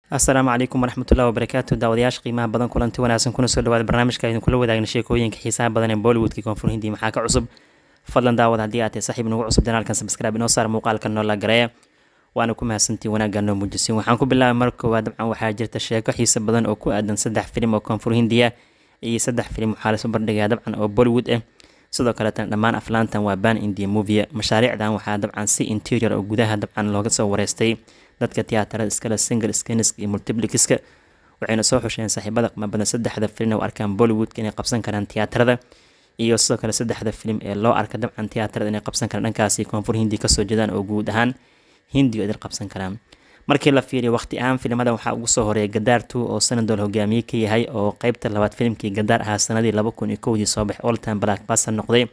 Asalaamu calaykum waraxmatullahi wabarakaatu. Daawadayaasha qiimaha badan, kulanti wanaagsan, kuna soo dhawaada barnaamijka idinkula wadaagna sheekooyinka xiisaha badan ee Bollywoodka Koonfur Hindi. Maxaa ka cusub? Fadlan daawad, haddii aad tahay saaxiib nagu cusub channelkan, subscribe inoo saar, muuqaalka noola gareeya, waana ku mahadsantiin wanaagga noo muujisin. Waxaan ku bilaabay marka koowaad, dabcan waxaa jirta sheeko xiisa badan oo ku aadan saddex filim oo Koonfur Hindiya iyo saddex filim waxaa lasu bandhigayaa dabcan oo Bollywood ah. Sidoo kaleetana dhammaan aflaantan waa pan India movie. Mashaariicdan waxaa dabcan si interior oo gudaha dabcan looga soo wareystay dadka tiyaatarada iskale, single screenska iyo multiplexka, waxayna soo xusheen saaxiibada qiimo badan saddexda filim oo arkaan Bollywoodka inay qabsan karaan tiyaatarada, iyo sidoo kale saddexda filim ee loo arka dabcan tiyaatarada inay qabsan karaan dhankaasi Koonfur Hindi kasoo jeedaan oo guud ahaan Hindi idil qabsan karaan. Markii la fiiriyo waqti ahaan, filimada waxaa ugu soo horeeya Gadaar 2 oo Sanadol hogaamiye ka yahay, oo qeybta labaad filimkii Gadaar ahaa sanadii 2001dii soo baxay, all time blockbuster noqday.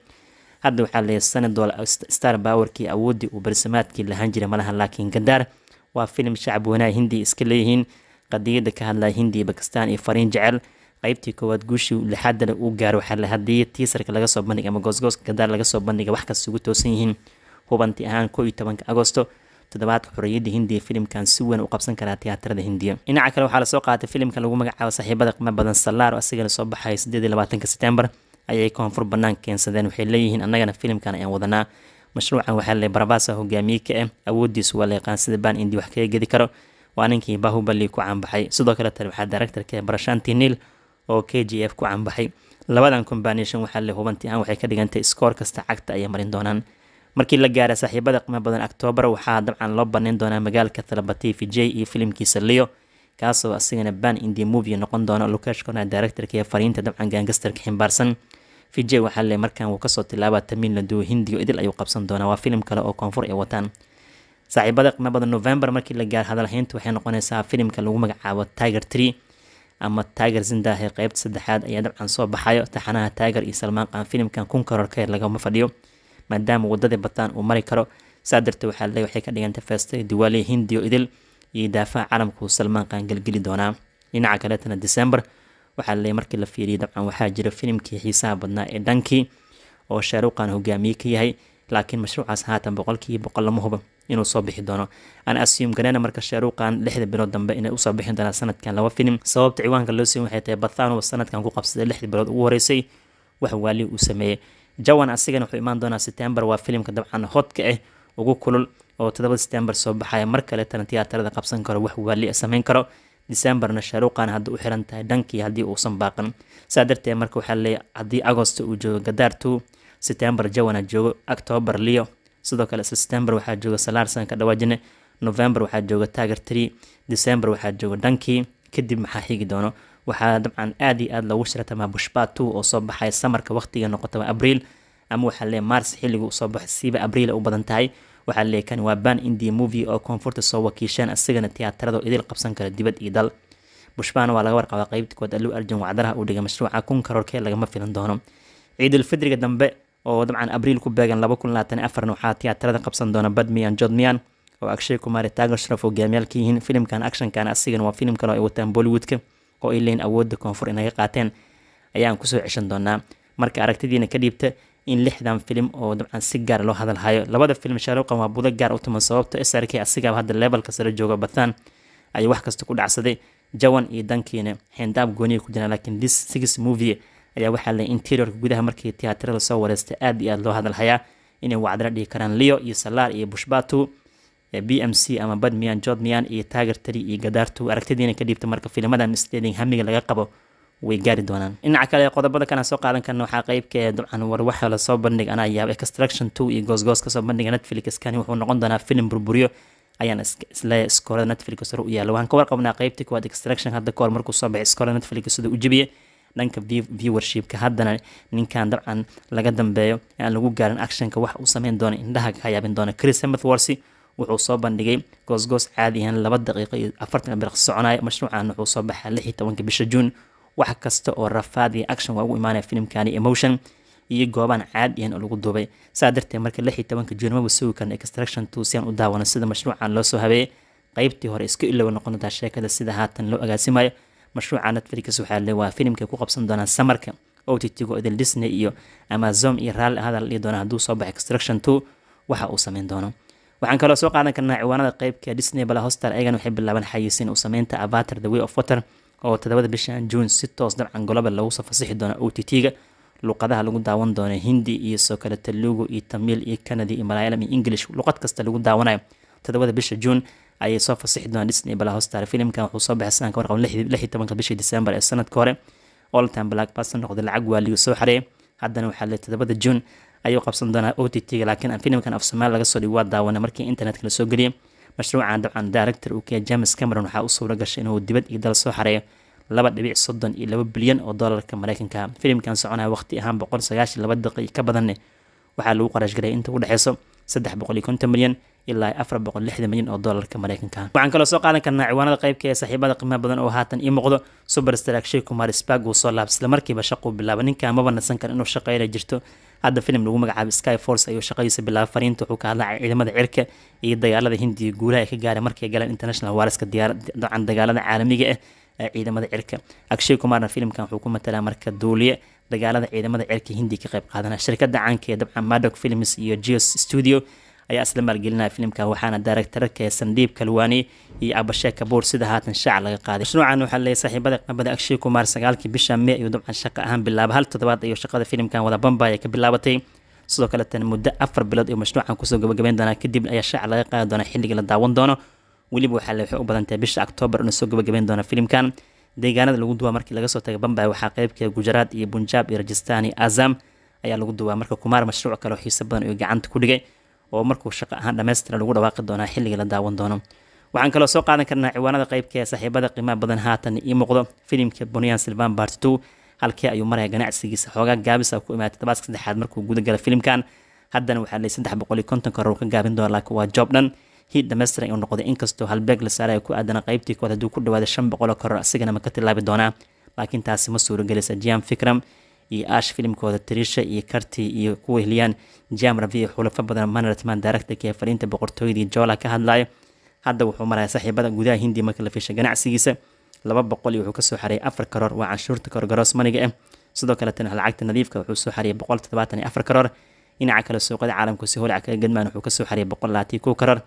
Hadda waxaa leeyahay Sanadol star powerkii, awooddii uu barsamaadkii lahaan jiray malaha, laakiin Gadaar waa filim shacab wanaag Hindi iska leeyihiin, qadiyada ka hadlaya Hindi, Bakistan iyo fariin jecel. Qaybtii koowaad guushii lixaadale uu gaaro, waxaa la hadii teaserka laga soo bandhigay ama goosgooska Gadaar laga soo bandhigay, wax kasta ugu toosan yihiin. Hubanti ahaan 11-ka Agosto, toddobaadka xorriyadda Hindiya, filimkan si weyn u qabsan karaa tiyaatarada Hindiya. Dhinaca kale waxaa lasoo qaatay filimka lagu magacaabo, saaxiibada qiimo badan, Salaar oo asigana soo baxay 28-ka September ayay Koonfur banaanka keensadeen. Waxay leeyihiin annagana filimkan ayaan wadanaa. Mashruucan waxaa le Prabhas hogaamiye ka ah, awoodiisu waa la yaqaan sida pan India wax kaga gedi karo, waa ninkii Bahubali ku caanbaxay. Sidoo kale tani waxaa directorka Prashanth Neel oo KGF ku caanbaxay. Labadan combination waxaa le hubanti ahaan waxay ka dhigantay score kasta cagta ayay marin doonaan. Markii la gaara, saaxiibada qiimo badan, Octoobar, waxaa dabcan loo baneyn doonaa magaalka Thalapathy Vijay iyo filimkiisa Leo, kaasoo asigana pan India movie noqon doona. Lokesh Kanagaraj directorka ee fariinta dabcan gangsterka ximbaarsan. Vijay waxaa le markan wuu kasoo tilaabaa Tamil Nadu, Hindiyo idil ayuu qabsan doonaa. Waa filim kale oo Koonfur ay wataan. Saaxiibada qiimo badan, November markii la gaaro, hadalhaynta waxay noqonaysaa filimka lagu magacaabo Tiger 3 ama Tiger Zinda Hai. Qeybta saddexaad ayaa dabcan soo baxayo taxanaha Tiger iyo Salmaan Khan. Filimkan 1000 karoor ka yar lagama fadhiyo, maadaama wadadii bataan uu mari karo. Saa darteed waxaa le waxay ka dhigantay feestay Diwali, Hindiyo idil iyo daafaha caalamku Salmaan Khan gelgeli doonaa. Dhinaca kaleetana December waxaa leeyahy markii la fiiriyay, dabcan waxaa jira filimkii xiisaha badnaa ee Dunki oo Shah Rukh Khan hogaamiye ka yahay, laakiin mashruucaas haatan 100% lama hubo inuu soo bixi doono. Aan assume garena marka Shah Rukh Khan 6da bilood dambe inay usoo bixi doonaan sanadkan laba filim. Sababta ciwaanka loo siiy waxay tahay Pathaan oo sanadkan ku qabsaday 6da bilood ugu horeysay wax waali uu sameeyey. Jawan asigana wuxuu imaan doonaa September. Waa filimka dabcan hotka ah, ugu kulul, oo 7da September soo baxaya, mar kaleetana tiyaatarada qabsan karo, wax waali sameyn karo. Decemberna Shah Rukh Khan hadda u xiran tahay Dunki haddii uusan baaqan. Saa darteed marka waxaa leeyahay haddii Agosto uu joogo Gadaar 2, September Jawana joogo, October Leo, sidoo kale September waxaa jooga Salaarsan ka dhawaajine, November waxaa jooga Tiger 3, December waxaa jooga Dunki. Kadib maxaa xigi doono? Waxaa dabcan aad iyo aad loogu shiratamaa Pushpa 2 oo soo baxaya summerka, waqtiga noqotaba Abriil ama waxaa leeyahay Mars xilliga usoo baxay, siiba Abriil u badan tahay. Waxaa leeyahay kan waa pan India movie oo Koonfurta soo wakiisheen, asigana tiyaatarada idil qabsan kara dibad iyo dal. Pushpana waa laga warqabaa qeybta kood Allu Arjun wacdaraha uu dhigay. Mashruuca 1000 karoorkee lagama filan doono. Ciidul Fidriga dambe oo dabcan Abriil ku beegan 2024na waxaa tiyaatarada qabsan doona Bade Miyan Chote Miyan oo Akshay Kumar, Tiger Shroff hogaamiyaal ka yihiin. Filimkan actionkan asigana waa filim kale oo ay wataan Bollywoodka oo ay leeyihin awoodda Koonfur inaga qaateen ayaan kusoo ceshan doonaa. Marka aragtidiina ka dhiibta in lixdan filim oo dabcan si gaar loo hadalhayo. Labada filim Shah Rukh Khan waa budo gaar u tuman, sababto SRK asigaaba hadda levelka sare jooga, Pathaan ayuu wax kasta ku dhacsaday. Jawan iyo Dunkiina xeendaab gooniya ku jiraan, laakiin this six movie ayaa waxaa la interiorka gudaha markii tiyaatarada soo wareystay aad iyo aad loo hadalhayaa inay wacdara dhigi karaan: Leo iyo Salaar iyo Pushpa 2, BMC ama Bade Miyan Chote Miyan iyo Tiger 3 iyo Gadaar 2. Aragtidiina ka dhiibta. Marka filmadan misleading hamiga laga qabo way gaari doonaan. Dhinaca kale qodobada kana soo qaadan karna waxaa qeybka ee dabcan war waxa lasoo bandhig anaa yaab, Extraction 2 iyo goosgoos kasoo bandhiga Netflix. Kani wuxuu noqon doonaa filim burburiyo ayaan isle scoreada Netflix hore u yaalla. Waxaan ka warqabnaa qeybtii kuwaad Extraction hadda kahor markuu soo baxay scoreada Netflix sida u jebiyey dhanka viewershipka. Haddana ninkan dabcan laga dambeeyo aan lagu gaarin actionka wax uu sameyn doono indhaha ka yaabin doona. Chris Hemsworth wuxuu soo bandhigay goosgoos caadi ahaan 2 daqiiqo iyo 40 biriq soconaya. Mashruucan wuxuu soo baxaa 16-ka bisha Juun. Wax kasta oo rafaad iyo action waa ugu imaanaya filimkani, emotion iyo goobaan caadi ahan oo lagu duubay. Saa darteed marka 16-ka Juun maba sugi karna Extraction 2 si aan u daawano sida mashruucan loo soo habeeyey. Qeybtii hore iska ilowa noqon doontaa sheekada sida haatan loo agaasimayo mashruuca Netflix. Waxaa le waa filimkay ku qabsan doonaan summerka OTT-go idil, Disney iyo Amazon iyo raalli hadal dhihi doona hadduu soo baxo Extraction 2 waxa uu sameyn doono. Waxaan kaloo soo qaadan karnaa ciwaanada qeybka Disney Plus Hotstar, ayagana waxay bilaabaan xayeysiin u sameynta Avatar: The Way of Water oo 7da bishan June si toos dabcan global lagu soo fasixi doono OTT-ga. Luqadaha lagu daawan doono Hindi iyo soo kale Telugu iyo Tamil iyo Kannada iyo Malayalam iyo English, luqad kasta lagu daawanayo 7da bisha June ayay soo fasixi doonaan Disney Plus Hotstar. Filimkan wuxuu soo baxay sanadka warqab 16-ka bishii December ee sanadka hore, all time blockbuster noqday, lacag waaliyu soo xareeyay. Haddana waxaa le 7da June ayuu qabsan doonaa OTT-ga. Laakiin aan filimkan af Soomaali laga soo dhigi, waa daawana markii internetka la soo geliyay. Mashruucan dabcan director uu kaya James Cameron waxaa u suura gashay inuu dibad iyo dal soo xareeyo 2.32 bilyan oo doolarka Mareykanka. Filimkan soconaya waqti ahaan 192 daqiiqo ka badanne waxaa lagu qarash garay inta u dhexeyso 350 milyan ilaa 460 milyan oo doolarka Mareykanka. Waxaan kaloo soo qaadan karnaa ciwaanada qaybka ee saaxiibada qiimaha badan oo haatan ii muuqdo, superstar Akshay Kumar Spag uu soo laab, isla markiiba shaquu bilaaba. Ninkan maba nasan kara inuu shaqeyna jirto. Hadda filim lagu magacaabo Sky Force ayuu shaqadiisa bilaabay. Fariinta wuxuu ka hadlaa ciidamada cirka iyo dagaalada Hindiya, guulaha ay ka gaareen markay galeen international warska, dabcan dagaalada caalamiga ah ee ciidamada cirka. Akshay Kumarna filimkan wuxuu ku matalaa marka duuliye dagaalada ciidamada cirka Hindi ka qayb qaadanaya. Shirkada caanka ee dabcan Maddock Films iyo Geos Studio ayaa isla maalgelinaya filimkan, waxaana directorka Sandeep Kalwani iyo Abhishek Kapoor, sida haatan shaaca laga qaaday. Mashruucan waxaa leeyahay saaxiibada qabada Akshay Kumar 9-kii bisha May ayuu dabcan shaqo ahaan bilaabay. Hal toddobaad ayuu shaqada filimkan wada Bombay ka bilaabatay. Sidoo kale tan muddo 4 bilood ayuu mashruucan kusoo gabagabeyn doonaa, kadib ayaa shaaca laga qaadi doonaa xilliga la daawan doono. Weliba waxaa le waxay u badan tahay bisha October inuu soo gabagabeyn doono filimkan. Deegaanada lagu duwaa markii laga soo tagay Bombay waxaa qeybka Gujarat iyo Punjab iyo Rajasthan iyo Azam ayaa lagu duwaa. Marka Kumar mashruuc kale oo xiiso badan ayuu gacanta ku dhigay oo markuu shaqo ahaan dhammaystira lagu dhawaaqi doonaa xilliga la daawan doono. Waxaan kaloo soo qaadan karnaa ciwaanada qeybka ee saaxiibada qiimaha badan haatan ii muuqdo, filimka Ponniyin Selvan Part 2 halkee ayuu maraya ganacsigiisa? Xoogaa gaabis ku imaatay toddobaadka saddexaad markuu guda gala filimkan. Haddana waxaa lay 350 karoor ka gaabin doona, laakiin waa job dhan hit dhammaystiran inuu noqday, inkastoo halbeeg la saaraya ku aadana qaybtii kood hadduu ku dhawaada 500 karoor asigana ma ka tilaabi doonaa, laakiin taasi ma suuragelisa. Jam Vikram iyo Ash filimkooda, Trisha iyo Karti iyo kuwa heliyaan Jam Ravi iyo xulafo badan, Mani Ratnam directorka ee fariinta boqortooyadii Jola ka hadlayo, hadda wuxuu marayaa saaxiibada gudaha Hindi marka la fiishay ganacsigiisa 200 iyo wuxuu kasoo xareeyay 4 karoor, waa canshuurta kor gross money-ga ah. Sidoo kale tan lacagta nadiifka wuxuu soo xareeyay 174 karoor. Dhinaca kale suuqada caalamku si holac kaga gadmaan wuxuu kasoo xareeyay 121 karoor.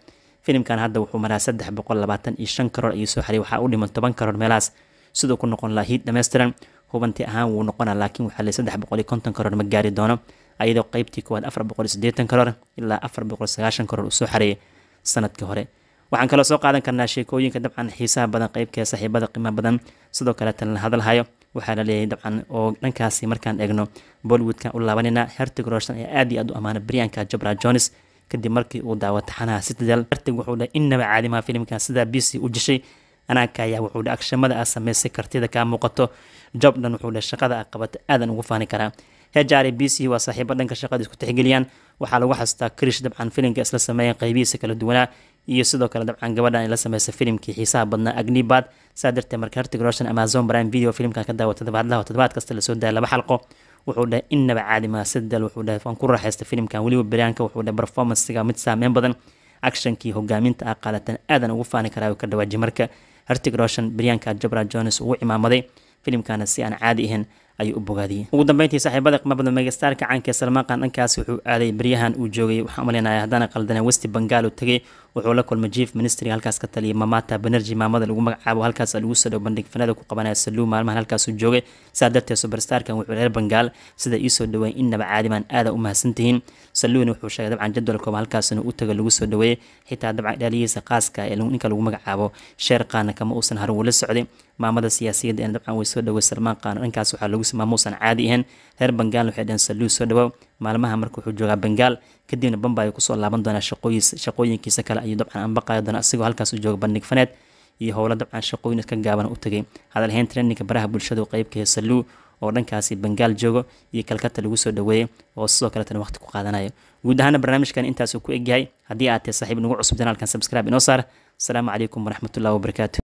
Filimkan hadda wuxuu maraa 325 karoor ayuu soo xareeyay, waxaa u dhiman 10 karoor meelahaas siduu ku noqon lahaa hit dhammaystiran. Hubanti ahaan wuu noqonaa, laakiin waxaa lay 350 karoor ma gaari doono, ayadoo qeybtii koowaad 480 karoor ilaa 490 karoor uu soo xareeyay sanadkii hore. Waxaan kaloo soo qaadan karnaa sheekooyinka dabcan xiisaha badan qeybka saaxiibada qiimaha badan. Sidoo kale tan la hadalhayo waxaa la leeyahay dabcan oo dhankaasi markaan eegno Bollywoodkan u laabanayna, Hrithik Roshan ayaa aad iyo aad u amaanay Priyanka Chopra Jonas kadib markii uu daawo taxanaha Citadel. Hrithik wuxuu dhahay innaba caadimaha filimkan, sidaa BC u jeshay anaaka ayaa, wuxuu dhahay akshamada aad samaysay, kartida kaa muuqato, job dhan, wuxuu dhahay shaqada aad qabato aadan ugu faani karaa. HR BC waa saaxiibo dhanka shaqada isku tixgeliyaan. Waxaa lagu xasuustaa Krish dabcan filimka isla sameeyeen qaybihiisa kala duwanaa, iyo sidoo kale dabcan gabadhan ay la sameysay filimkii xiisaha badnaa Agnipath. Saa darteed marka Hrithik Roshan Amazon Prime Video filimkan ka daawa toddobaadlaha, toddobaad kasta lasoo daaya laba xalqo. Wuxuu dhahay innaba caadi maha Citadel, wuxuu dhahay waan ku raaxaystay filimkan. Weliba Priyanka wuxuu dhahay performancega mid saameyn badan, actionkii hogaaminta ah qaalatan aadan ugu faani karaa ka dhawaaji. Marka Hrithik Roshan Priyanka Chopra Jonas ugu cimaamaday filimkana si aan caadi ahayn ayuu u bogaadiyey. Ugu dambeyntii saaxiibada qiimo badan, megastarka caanka ee Salmaan Khan dhankaasi wuxuu aaday beryahan uu joogay, waxaan umaleynaya haddana qaldana West Bengal uu tegay. Wuxuu la kulmay chief ministry halkaas ka taliyay Mamata Banerjee, maamada lagu magacaabo. Halkaas lagu soo dhow bandhig fanada ku qabanaya Sallu maalmahan halkaas uu joogay. Saa darteed superstarkan wuxuu reer Bengal sida ii soo dhaweyn innaba caadimaan aada u mahadsantihiin. Salluuna wuxuu sheegay dabcan jadwalkooba halkaas inuu u tago lagu soo dhaweeyey, xitaa dabcan dhaaliyihiisa qaaska ee ninka lagu magacaabo Sheer Qaana kama uusan harin, wula socday. Maamada siyaasiyadda ee dabcan way soo dhawey Salmaan Khan, dhankaas waxaa lagu maamuusan caadi ahayn. Reer Bengal waxay dhaheen Sallu soo dhawow. Maalmaha marka wuxuu joogaa Bengal, kadibna Bombay kusoo laaban doonaa, shaqooyinkiisa kale ayuu dabcan anbaqayo doonaa, asigoo halkaas u jooga bandhig faneed iyo howlo dabcan shaqooyin iska gaaban u tagay. Hadalhayn trendinka baraha bulshada qeybka Sallu oo dhankaasi Bengal joogo iyo Calcutta lagu soo dhaweeyey oo sidoo kaleetana waqti ku qaadanayo. Guud ahaana barnaamijkan intaasuu ku egyahay. Haddii aad tahay saaxiib nagu cusub janaalkan subscribe inoo saar. Asalaamu calaykum waraxmatullahi wabarakaatu.